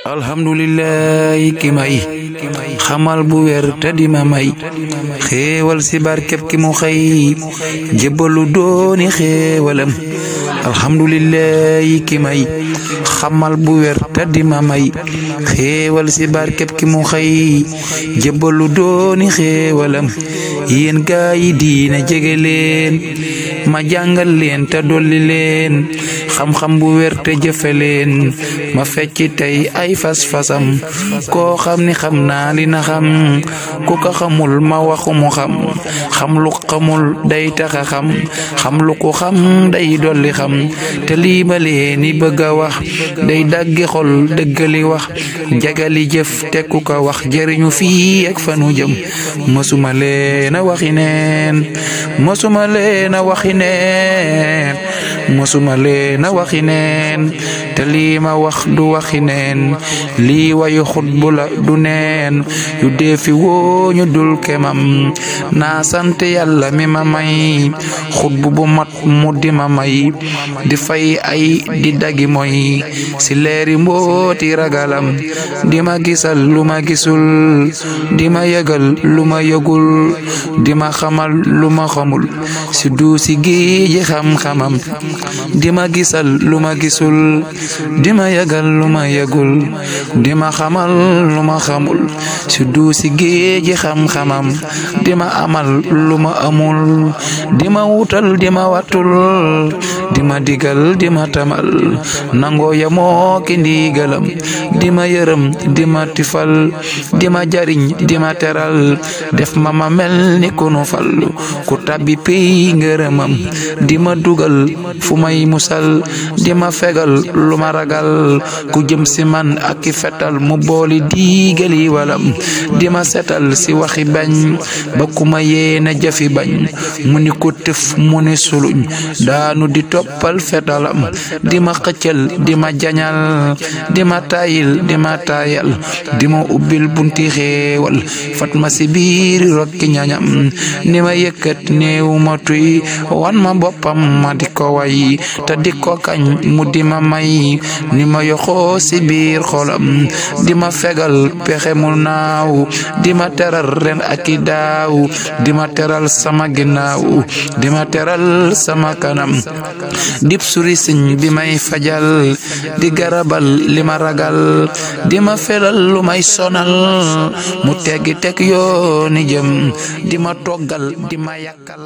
alhamdulillahi ki may xamal bu wér te di ma may xéewal si barkeb ki mu xëy jébbalu dooni xéewalam alhamdulillahi ki may xamal bu wér te di ma may xéewal si barkeb ki mu xëy jébbalu dooni xéewalam yéen gaa yi diine jege leen ma jàngal leen te dolli leen xam-xam bu wér te jëfe leen ma fecc tey ay fas-fasam koo xam ni xam naa li na xam ku ko xamul ma waxu mu xam lu xamul day taxa xam lu ko xam day dolli xam te lii ma leen ni bëgg a wax day daggi xol dëggali wax jagali jëf te ku ko wax jëriñu fii ak fanu jëm mësuma leen a waxi neen mësuma leen a waxi neen mësuma leen a waxi neen te lii ma wax du waxi neen lii wayu xutbu la du neen yu deefi wooñu dul kemam naa sant yàlla mi ma may xutbu bu mat mu di ma may di fay ay di dagi moy si leeri mbooti ragalam di ma gisal lu ma gisul di ma yëgal lu ma yëgul di ma xamal lu ma xamul si duusi géeji xam-xamam di ma gisal lu ma gisul di ma yëgal lu ma yëgul di ma xamal lu ma xamul si duusi géeji xam-xamam di ma amal lu ma amul di ma wutal di ma watul di ma digal di ma tamal nangoo yamoo ki ndigalam di ma yërëm di ma tifal di ma jariñ di ma teral def ma mel ni ku nu fal ku tabbi pey ngërëmam di ma dugal fu may musal di ma fegal lu ma ragal ku jëm si man ak ki fetal mu booli diigali walam di ma setal si waxi bañ ba ku ma yéena jafi bañ mu ni ko tëf mu ni suluñ daanu di toppal fetalam di ma xëccal di ma jañal di ma tayil di ma tayal di ma ubbil bunti xéewal fat ma si biir rokki ñañam ni ma yëkkat néew ma tuy wan ma boppam ma di ko way te di ko kañ mu di ma may ni ma yoxoo si biir xolam di ma fegal pexe mu naaw di ma teral ren ak i daaw di ma teral sama ginnaaw di ma teral sama kanam dip suri siñ bi may fajal di garabal li ma ragal di ma felal lu may sonal mu teggi teg yooni jëm di ma toggal di ma yàkkal